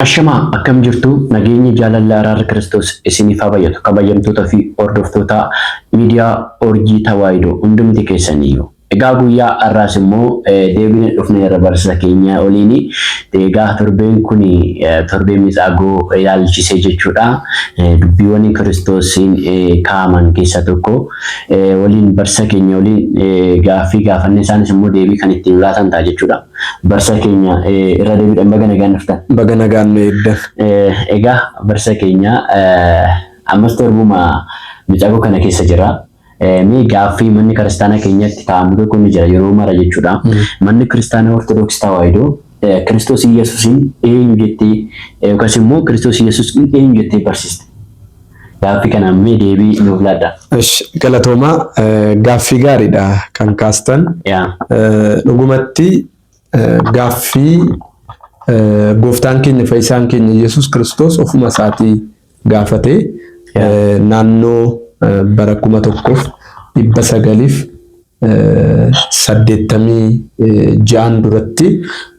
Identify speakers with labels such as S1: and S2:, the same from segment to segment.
S1: Ashamaa, akkam jirtu? Nageenyi, jaalalli, araarri Kiristoos isiniif haa baay'atu. Kabajamtoota fi hordoftoota miidiyaa Orjii Tawaahidoo hundumti keessaniyyuu. Egaa guyyaa har'aas immoo deebinee dhufneerra barsiisa keenya oliini. Egaa torbeen kun torbee mitsaagoo ilaalchisee jechuudha. Dubbiiwwan Kiristoosiin kaa'aman keessaa tokko waliin barsiisa keenya waliin gaaffii gaafanne, isaanis immoo deebii kan ittiin laatan ta'a jechuudha. Barsiisa keenya, irra deebiidhaan baga nagaan dhuftan.
S2: Baga nagaan nu eegdan.
S1: Egaa barsiisa keenya, ammas torbuma mitsaagoo kana keessa jira. Mee gaaffii manni kiristaanaa keenyatti kaa'amu tokko ni jira yeroo mara jechuudha. Manni kiristaanaa Ortodoksii Tawaahidoo Kiristoos Iyyasuusiin eenyu jettee, yookaas immoo Kiristoos Iyyasuus eenyu jettee barsiiste? Gaaffii kana mee deebii nuuf laadha.
S2: Galatoomaa, gaaffii gaariidha kan kaastan. Dhugumatti gaaffii gooftaan keenya, fayyisaan keenya Yesuus Kiristoos ofuma isaatii gaafatee naannoo bara 1986n duratti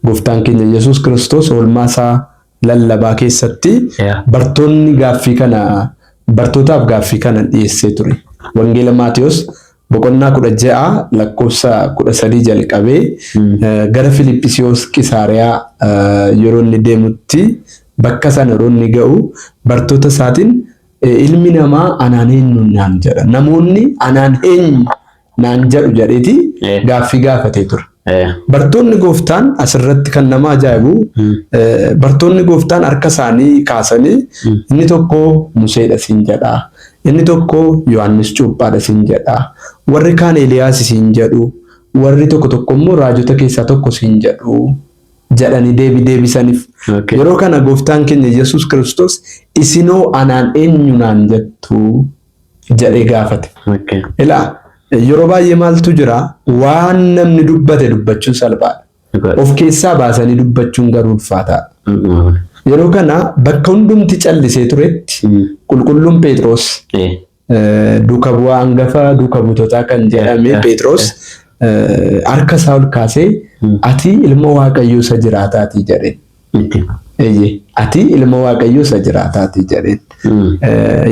S2: gooftaan keenya Yesuus Kiristoos oolmaa isaa lallabaa keessatti bartoonni gaaffii kana bartootaaf gaaffii kana dhiyeessee ture. Wangeela Maatiyos boqonnaa 16 lakkoofsa 13 jalqabee gara Filiphisiyoos Qisaariyaa yeroo inni deemutti, bakka sana yeroo inni ga'u, bartoota isaatiin "Ilmi namaa anaan eenyu naan jedha? Namoonni anaan eenyu naan jedhu?" jedheeti gaaffii gaafatee ture. Bartoonni gooftaan, asirratti kan nama ajaa'ibu, bartoonni gooftaan harka isaanii kaasanii, inni tokko Museedha siin jedha, inni tokko Yohaannis Cuuphaadha siin jedha, warri kaan Eeliyaas siin jedhu, warri tokko tokko immoo raajota keessaa tokko siin jedhu jedhanii deebii deebisaniif. Yeroo kana gooftaan keenya Yesuus Kiristoos "Isinoo anaan eenyu naan jettu?" jedhee gaafate. Ilaa, yeroo baay'ee maaltu jira? Waan namni dubbate dubbachuun salphaadha. Of keessaa baasanii dubbachuun garuu ulfaataadha. Yeroo kana bakka hundumti callisee turetti qulqulluun Phexros, duuka bu'aa hangafa duuka buutotaa kan jedhame Phexros, harka isaa ol kaasee "Ati ilma Waaqayyoo isa jiraataatii" jedheen. Eeyyee, "Ati ilma Waaqayyoo isa jiraataatii" jedheen.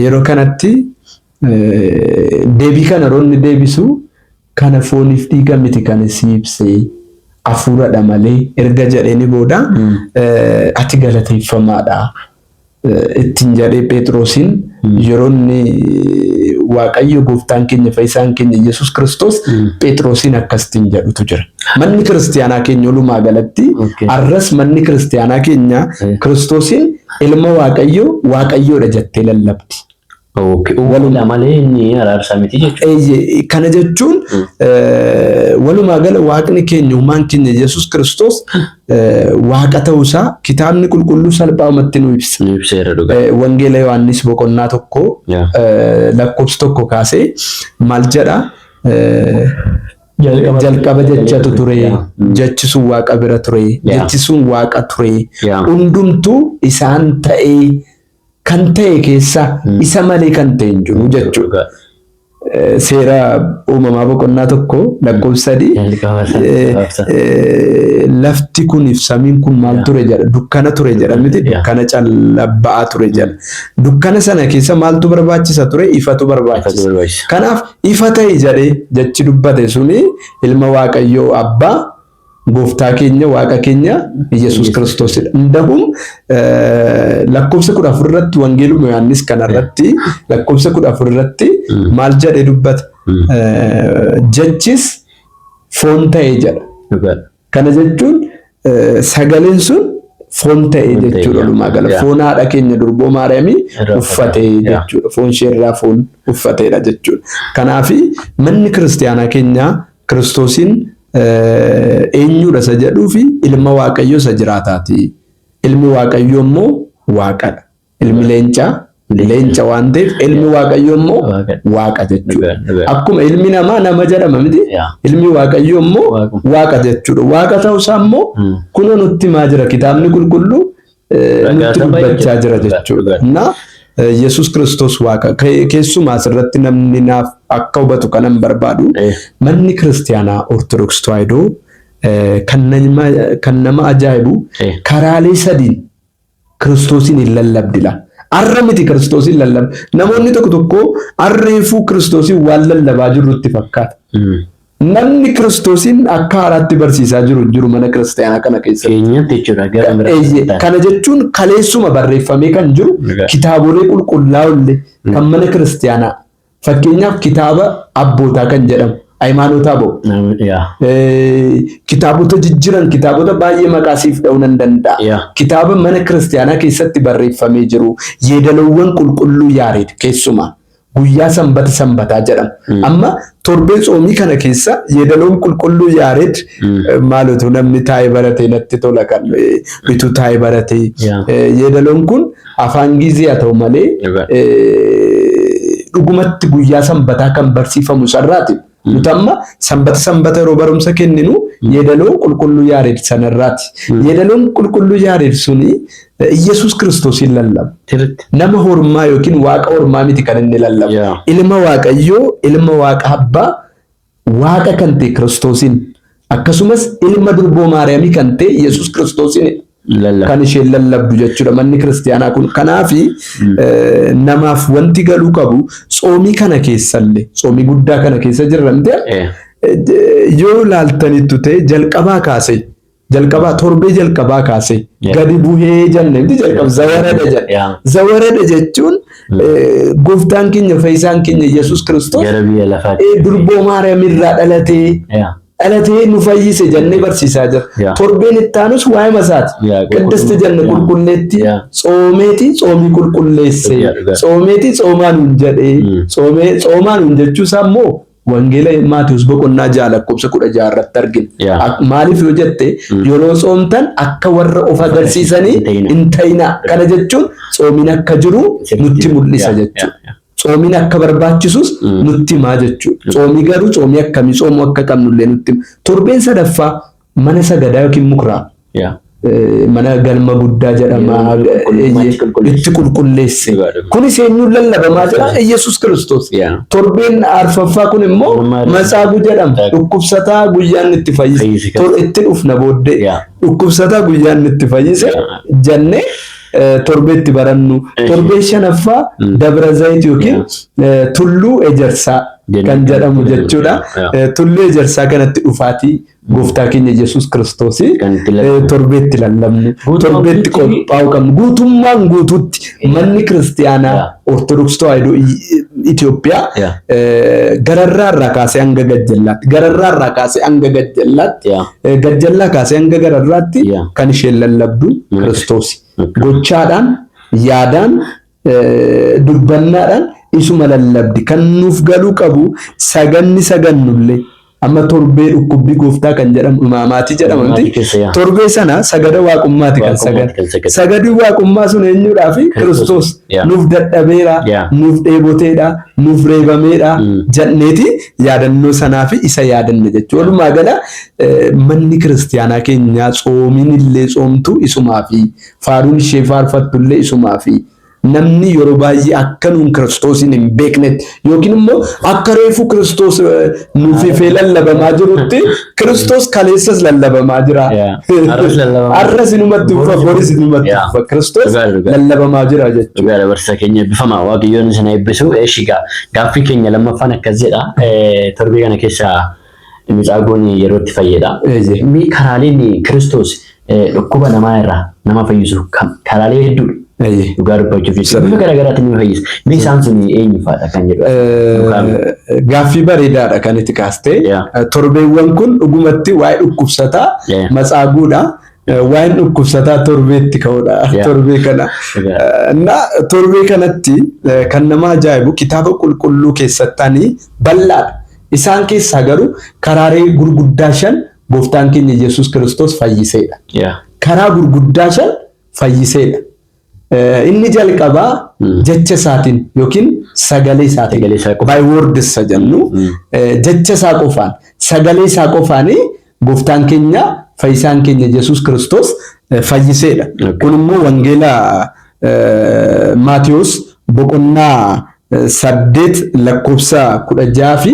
S2: Yeroo kanatti deebii kana yeroo inni deebisu, "Kana fooniif dhiiga miti kan si ibsee, hafuuradha malee" erga jedheeni booda, "Ati galateeffamaadha" ittiin jedhee Phexrosiin. Yeroo inni Waaqayyo gooftaan keenya, fayyisaan keenya Yesuus Kiristoos Phexrosiin akkasitiin jedhutu jira. Manni kiristaanaa keenya walumaa galatti, arras manni kiristaanaa keenya Kiristoosiin ilma Waaqayyoo, Waaqayyoodha jettee lallabdi.
S1: Waluma malee inni araarsaa miti jechuudha.
S2: Eeyyee, kana jechuun walumaa gala waaqni keenya, uumaan keenya Yesuus Kiristoos waaqa ta'uusaa kitaabni qulqulluu salphaamatti nu ibsa.
S1: Nu ibseera, dhugaa.
S2: Wangeela Yohaannis boqonnaa 1 lakkoofsa 1 kaasee maal jedha? Jalqaba jechatu ture, jechi sun waaqa bira ture, jechi sun waaqa ture, hundumtuu isaan ta'ee, kan ta'e keessa isa malee kan ta'e hin jiru jechuudha. Seera Uumamaa boqonnaa 1 lakkoofsa 3, lafti kuniif samiin kun maal ture jedha? Dukkana ture jedha miti? Dukkana callabba'aa ture jedha. Dukkana sana keessa maaltu barbaachisa ture? Ifatu barbaachisa. Kanaaf "Ifa ta'e" jedhee jechi dubbate suni ilma Waaqayyoo, abbaa, gooftaa keenya, waaqa keenya Yesuus Kiristoosidha. Indahum lakkoofsa 14 irratti, Wangeeluma Yohaannis kanarratti lakkoofsa 14 irratti maal jedhee dubbata? "Jechis foon ta'e" jedha. Kana jechuun sagaleen sun foon ta'e jechuudha walumaa gala. Foon haadha keenya durboo Maariyaamii uffate jechuudha. Foon isheerraa foon uffateedha jechuudha. Kanaafi manni kiristaanaa keenyaa Kiristoosiin eenyudha isa jedhuu fi ilma Waaqayyoo isa jiraataati. Ilmi Waaqayyoo immoo Waaqadha. Ilmi leencaa leenca waan ta'eef, ilmi Waaqayyoo immoo Waaqa jechuudha. Akkuma ilmi namaa nama jedhama miti? Ilmi Waaqayyoo immoo Waaqa jechuudha. Waaqa ta'uusaa immoo kunoo nutti himaa jira, kitaabni qulqulluu nutti dubbachaa jira jechuudha. Na Yesuus Kiristoos Waaqa. Keessumaa asirratti namni naaf akka hubatu kanan barbaadu, manni kiristaanaa Ortodoksii Tawaahidoo kan nama ajaa'ibu karaalee sadiin Kiristoosiin hin lallabdila. Arra miti Kiristoosiin lallabdi. Namoonni tokko tokko arreefuu Kiristoosiin waan lallabaa jirrutti fakkaata. Namni Kiristoosiin akka haaraatti barsiisaa jiru hin jiru mana kiristaanaa kana keessatti.
S1: Keenyatti jechuudha gara biraa.
S2: Eeyyee, kana jechuun kaleessuma barreeffamee kan jiru kitaabolee qulqullaa'ollee kan mana kiristaanaa. Fakkeenyaaf kitaaba abbootaa kan jedhamu Hayimaanotaa ba'u. Kitaabota jijjiran kitaabota baay'ee maqaa siif dha'uu nan danda'a. Kitaaba mana kiristaanaa keessatti barreeffamee jiru yeedaloowwan qulqulluu Yaareed keessumaa guyyaa sanbata sanbataa jedhamu. Amma torbee tsoomii kana keessa yeedaloon qulqulluu Yaareed maalotu namni taa'ee barate natti tola kan bituu taa'ee barate. Yeedaloon kun afaan Giizii haa ta'u malee dhugumatti guyyaa sanbataa kan barsiifamu sarraati. Nuti amma sanbata sanbata yeroo barumsa kenninu yeedaloo qulqulluu Yaareed sanarraati. Yeedaloon qulqulluu Yaareed suni Iyyasuus Kiristoosiin lallaba. Nama hormaa yookiin waaqa hormaa miti kan inni lallabu. Ilma Waaqayyoo, ilma Waaqa Abbaa, Waaqa kan ta'e Kiristoosiin akkasumas ilma durboo Maariyaamii kan ta'e Yesuus Kiristoosiin kan isheen lallabdu jechuudha manni kiristaanaa kun. Kanaaf namaaf wanti galuu qabu tsoomii kana keessallee tsoomii guddaa kana keessa jirra miti yoo ilaaltanittu ta'e jalqabaa kaasee jalqabaa torbee jalqabaa kaasee gadi buhee jenne miti jalqaba zawarada jedhe. Zawarada jechuun gooftaan keenya fayyisaan keenya Yesuus Kiristoos
S1: Gara biyya lafaatti.
S2: Durboo Maariyaam irraa dhalatee dhalatee nu fayyise jennee barsiisaa jira. Torbeen itti aanus waa'ee masaati. Qiddisti jenne qulqulleetti tsoomeeti tsoomii qulqulleesse tsoomeeti tsoomaa nuun jedhee tsoomee tsoomaa nuun jechuusaa immoo Wangeela Maatewos boqonnaa 6 lakkoofsa 16 irratti argina. Maaliif yoo jette yeroo tsoomtan akka warra of agarsiisanii hin ta'inaa. Kana jechuun tsoomiin akka jiru nutti mul'isa jechuudha. Tsoomiin akka barbaachisus nutti himaa jechuudha. Tsoomii garuu tsoomii akkamii tsoomuu akka qabnullee nutti hima. Torbeen sadaffaa mana sagadaa yookiin mukraa mana galma guddaa jedhama itti qulqulleesse. Kunis eenyuun lallabamaa jira? Yesuus Kiristoos. Torbeen arfaffaa kun immoo matsaaguu jedhama. Dhukkubsataa guyyaan itti fayyise. Itti dhufna booddee. Dhukkubsataa guyyaan itti fayyise jennee torbeetti barannu. Torbee shanaffaa Dabra Zayit yookiin Tulluu Ejersaa kan jedhamu jechuudha. Tulluu Ejersaa kanatti dhufaatii gooftaa keenya Yesuus Kiristoos torbeetti lallabnu, torbeetti qophaa'uu qabnu. Guutummaan guutuutti manni kiristiyaanaa Ortodoksii Tawaahidoo Itoophiyaa gararraa irraa kaasee hanga gajjallaatti, gararraa irraa kaasee hanga gajjallaatti, gajjallaa kaasee hanga gararraatti kan isheen lallabdu Kiristoosi. Gochaadhaan, yaadaan, dubbannaadhaan isuma lallabdi. Kan nuuf galuu qabu saganni sagannullee amma torbee dhukkubbii gooftaa kan jedhamu imaamaatii jedhama miti. Torbee sana sagada waaqummaati kan sagadu. Sagadi waaqummaa sun eenyuudhaa fi Kiristoos nuuf dadhabeera, nuuf dheeboteedha, nuuf reebameedha jedhneeti yaadannoo sanaa fi isa yaadanna jechuudha. Walumaa gala manni kiristiyaanaa keenyaa tsoomiin illee tsoomtu isumaa fi faaruun ishee faarfattu illee isumaa fi namni yeroo baay'ee akka nuun Kiristoosiin hin beeknetti yookiin immoo akka reefu Kiristoos nuuf ifee lallabamaa jirutti Kiristoos kaleessas lallabamaa jira.
S1: Har'as lallabamaa jira.
S2: Har'as inumatti dhufa, boris inumatti dhufa. Kiristoos lallabamaa jira jechuudha.
S1: Dhugaadha barsiisaa keenya eebbifamaa Waaqayyoon isin eebbisu. Eshi gaaffii keenya lammaffaan akkas jedha. Torbee kana keessa Mitsaaguun yeroo itti fayyedha. Mee karaaleen Kiristoos dhukkuba namaa irraa nama fayyisu karaalee hedduudha. Dhugaa dubbachuuf jechuudha. Bifa garaa garaatiin nama fayyisa. Mee isaan sun eenyu fa'aadha kan jedhu.
S2: Gaaffii bareedaadha kan itti kaaste. Torbeewwan kun dhugumatti waa'ee dhukkubsataa matsaaguudha. Waa'een dhukkubsataa torbeetti ka'uudha. Torbee kana. Na torbee kanatti kan nama ajaa'ibu kitaaba qulqulluu keessatti bal'aadha. Isaan keessaa garuu karaalee gurguddaa shan gooftaan keenya Yesuus Kiristoos fayyiseedha. Karaa gurguddaa shan fayyiseedha. Inni jalqabaa jecha isaatiin yookiin sagalee isaatiin
S1: Sagalee isaa qofaan.
S2: by words isa jennu jecha isaa qofaan sagalee isaa qofaan gooftaan keenya fayyisaan keenya Yesuus Kiristoos fayyiseedha. Kun immoo wangeela Maatiyos boqonnaa 8 lakkoofsa 16 fi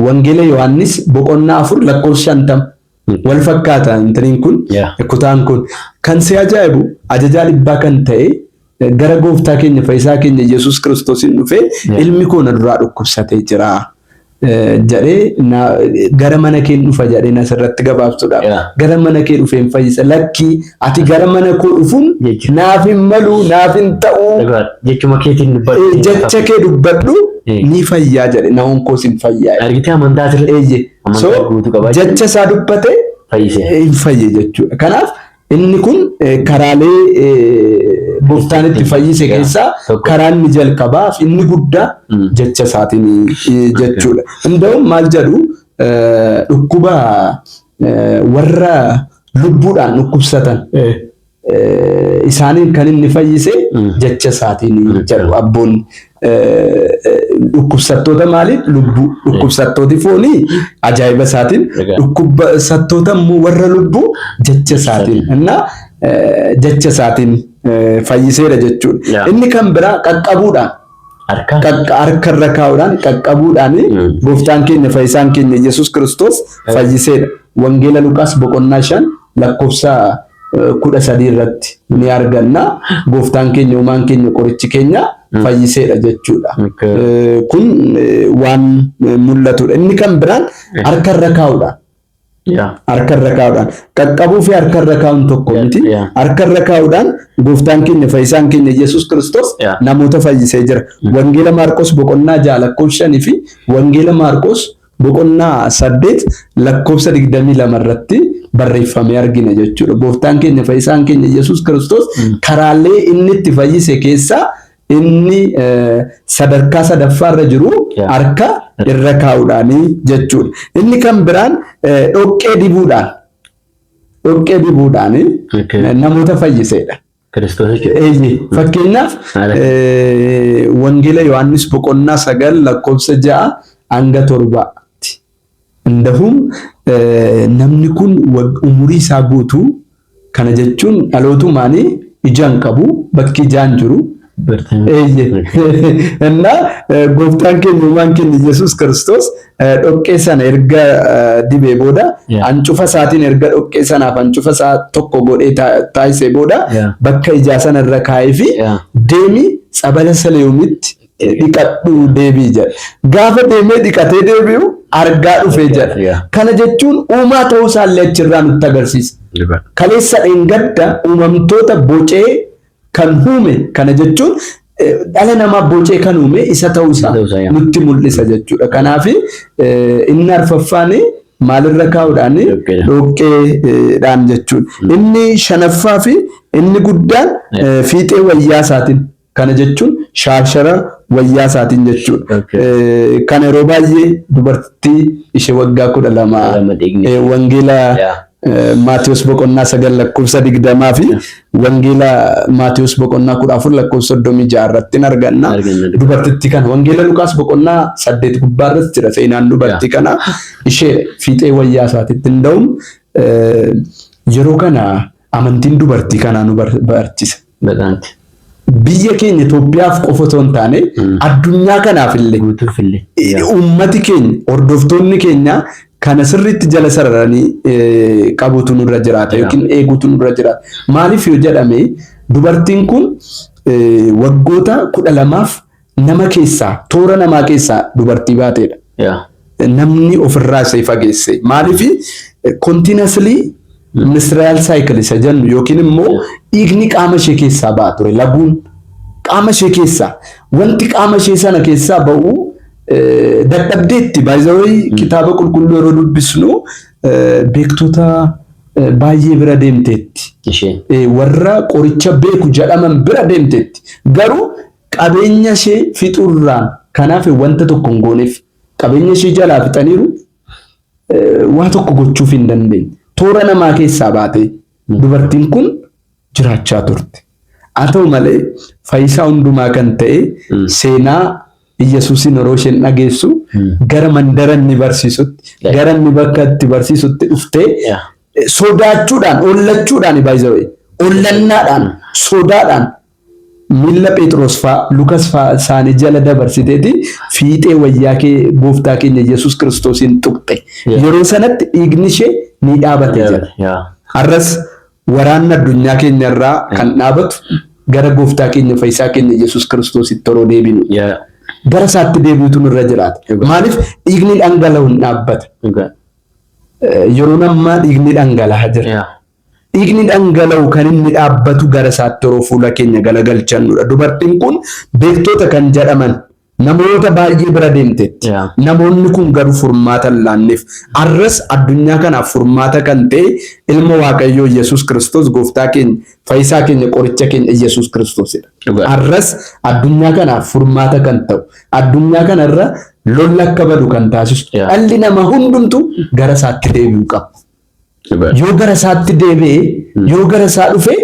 S2: wangeela Yohaannis boqonnaa 4 lakkoofsa 50. Wal fakkaata intiniin kun, kutaan kun. Kan si ajaa'ibu, ajajaa dhibbaa kan ta'e gara gooftaa keenya fayyisaa keenya Yesuus Kiristoosiin dhufee, "Ilmi koo na duraa dhukkubsatee jira," jedhee, "gara mana kee dhufa," jedhee asirratti gabaabsuudhaaf. "Gara mana kee dhufee hin fayyisa." "Lakkii, ati gara mana koo dhufuun naaf hin malu, naaf hin ta'u."
S1: Jechuma keetiin dubbadhu.
S2: "Jecha kee dubbadhu, ni fayyaa," jedhe. "Nahoon koos hin fayyaa."
S1: Argitee, amantaa asirratti.
S2: Eeyyee.
S1: Amantaa guutuu qabaa.
S2: Jecha isaa dubbate.
S1: Fayyise.
S2: Hin fayye jechuudha. Kanaaf inni kun karaalee gooftaan itti fayyise keessaa karaa inni jalqabaa fi inni guddaa jecha isaatiin jechuudha. Hunda'uun maal jedhu, dhukkuba warra lubbuudhaan dhukkubsatan isaaniin kan inni fayyise jecha isaatiin jedhu abboonni. Dhukkubsattoota maaliif? Lubbuu. Dhukkubsattooti foonii ajaa'iba isaatiin, dhukkubsattoota immoo warra lubbuu jecha isaatiin. Innaa jecha isaatiin fayyiseera jechuudha. Inni kan biraa qaqqabuudhaan.
S1: Harka.
S2: Harka irra kaa'uudhaan, qaqqabuudhaan gooftaan keenya fayyisaan keenya Yesuus Kiristoos fayyiseedha. Wangeela Luqaas boqonnaa 5 lakkoofsa 13 irratti ni arganna. Gooftaan keenya, uumaan keenya, qorichi keenya fayyiseedha jechuudha. Kun waan mul'atudha. Inni kan biraan harka irra kaa'uudhaan. Harka irra kaa'uudhaan. Qaqqabuu fi harka irra kaa'uun tokko miti. Harka irra kaa'uudhaan gooftaan keenya fayyisaan keenya Yesuus Kiristoos namoota fayyisee jira. Wangeela Maarqos boqonnaa 6 lakkoofsa 5 fi Wangeela Maarqos boqonnaa 8 lakkoofsa 22 irratti barreeffamee argina jechuudha. Gooftaan keenya fayyisaan keenya Yesuus Kiristoos karaalee inni itti fayyise keessaa inni sadarkaa sadaffaarra jiru harka irra kaa'uudhaanii jechuudha. Inni kan biraan dhoqqee dibuudhaan, dhoqqee dibuudhaan namoota fayyiseedha.
S1: Kiristoos jechuudha.
S2: Eeyyee. Fakkeenyaaf Wangeela Yohaannis boqonnaa 9 lakkoofsa 6 hanga 7tti. Indahum namni kun umurii isaa guutuu, kana jechuun dhalootumaanii ija hin qabu, bakki ijaan jiru. Eeyyee. Innaa gooftaan keenya, uumaan keenya Yesuus Kiristoos dhoqqee sana erga dibee booda, hancufa isaatiin erga dhoqqee sanaaf hancufa isaa tokko godhee taasisee booda, bakka ijaa sana irra kaa'ee fi "Deemi, tsabala Saliyoomitti dhiqadhu, deebii," jedha. Gaafa deemee dhiqatee deebi'u argaa dhufee jedha. Kana jechuun uumaa ta'uu isaallee achirraa nutti agarsiisa. Kaleessa dheengadda uumamtoota bocee kan uume, kana jechuun dhala namaa bocee kan uume isa ta'uu isaa nutti mul'isa jechuudha. Kanaaf inni arfaffaan maalirra kaa'uudhaan? Dhoqqeedhaan jechuudha. Inni shanaffaa fi inni guddaan fiixee wayyaa isaatiin. Kana jechuun shaashara wayyaa isaatiin jechuudha. Kana yeroo baay'ee dubartii ishee waggaa 12 wangeela Maatiyus boqonnaa 9 lakkoofsa 20 fi wangeela Maatiyus boqonnaa 14 lakkoofsa 36 irratti arganna. Dubartittii kana wangeela Lukaas boqonnaa 8 gubbaa irratti jira seenaan dubartii kana. Ishee fiixee wayyaa isaatitti hin da'uun yeroo kana amantiin dubartii kanaa nu barsiisa.
S1: Baqaanti.
S2: Biyya keenya Itoophiyaaf qofa osoo hin taane, addunyaa kanaaf illee
S1: Guutuuf illee.
S2: Uummati keenya, hordoftoonni keenya kana sirriitti jala sararanii qabuutu nurra jiraata yookiin eeguutu nurra jiraata. Maaliif yoo jedhame, dubartiin kun waggoota 12f nama keessaa, toora namaa keessaa dubartii baateedha. Namni ofirraa ishee fageesse. Maaliif? Continuously menstrual cycle isa jennu yookiin immoo dhiigni qaama ishee keessaa ba'a ture, laguun qaama ishee keessaa, wanti qaama ishee sana keessaa ba'u dadhabdeetti. Baay'ee kitaaba qulqulluu yeroo dubbisnu beektota baay'ee bira deemteetti.
S1: Isheen.
S2: Warra qoricha beeku jedhaman bira deemteetti. Garuu qabeenya ishee fixurraan kanaaf wanta tokko hin gooneef, qabeenya ishee jalaa fixaniiru, waa tokko gochuuf hin dandeenye. Toora namaa keessaa baatee dubartiin kun jiraachaa turte. Haa ta'u malee fayyisaa hundumaa kan ta'e seenaa Iyyasuusin yeroo isheen dhageessu gara mandara inni barsiisutti, gara inni bakka itti barsiisutti dhuftee sodaachuudhaan, ollachuudhaan, baay'ee ollannaadhaan, sodaadhaan miilla Phexros fa'aa, Lukas fa'aa isaanii jala dabarsiteeti fiixee wayyaa kee gooftaa keenya Yesuus Kiristoosiin tuqxe. Yeroo sanatti dhiigni ishee ni dhaabate jedha. Har'as waraanni addunyaa keenya irraa kan dhaabatu gara gooftaa keenya fayyisaa keenya Yesuus Kiristoositti yeroo deebinu. Gara isaatti deebi'utu nurra jiraata. Maaliif dhiigni dhangala'u hin dhaabbata. Yeroon ammaa dhiigni dhangala'aa jira. Dhiigni dhangala'u kan inni dhaabbatu gara isaatti yeroo fuula keenya galagalchannudha. Dubartiin kun beektoota kan jedhaman namoota baay'ee bira deemteetti. Namoonni kun garuu furmaata hin laanneef. Arras addunyaa kanaaf furmaata kan ta'e ilma Waaqayyoo Yesuus Kiristoos gooftaa keenya, fayyisaa keenya, qoricha keenya Yesuus Kiristoosidha. Arras addunyaa kanaaf furmaata kan ta'u, addunyaa kanarra lolli akka badu kan taasisu, dhalli namaa hundumtu gara isaatti deebi'uu qaba. Yoo gara isaatti deebi'e, yoo gara isaa dhufe,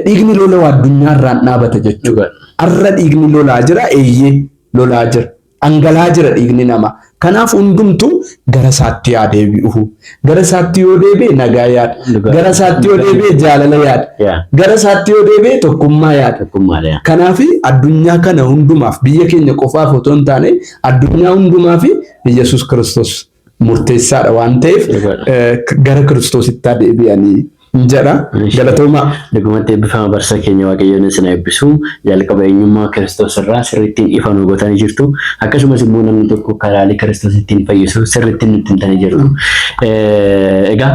S2: dhiigni lola'u addunyaa irraan dhaabata jechuudha. Har'a dhiigni lolaa jira, eeyyee lolaa jira. Dhangala'aa jira dhiigni namaa. Kanaaf hundumtuu gara isaatti yaa deebi'u. Gara isaatti yoo deebi'e nagaa yaada. Gara isaatti yoo deebi'e jaalala yaada. Gara isaatti yoo deebi'e tokkummaa yaada. Kanaaf addunyaa kana hundumaaf biyya keenya qofaaf otoo hin taane addunyaa hundumaaf Yesuus Kiristoos murteessaadha waan ta'eef gara Kiristoositti haa deebi'anii jedha. Galatoomaa.
S1: Dhugumatti eebbifama barsiisa keenya Waaqayyoon isin eebbisu. Jalqaba eenyummaa Kiristoos irraa sirriittiin ifa nu gootanii jirtu. Akkasumas immoo namni tokko karaalee Kiristoos ittiin fayyisu sirriittiin nutti himtanii jirtu. Egaa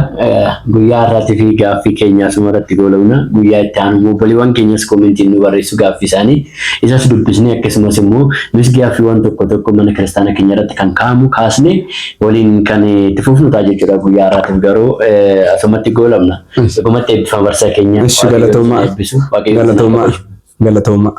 S1: guyyaa har'aatii fi gaaffii keenya asuma irratti goolabna. Guyyaa itti aanu immoo obboleewwan keenyas koomentiin nu barreessu gaaffii isaanii. Isas dubbisnee akkasumas immoo nus gaaffiiwwan tokko tokko mana kiristaana keenya irratti kan kaa'amu kaasnee waliin kan itti fufnu ta'a jechuudha guyyaa har'aatiif garuu asumatti goolabna. Dhugumatti eebbifama barsiisaa keenya.
S2: Eshi galatoomaa.
S1: Eebbisu. Waaqayyo
S2: Galatoomaa. Galatoomaa.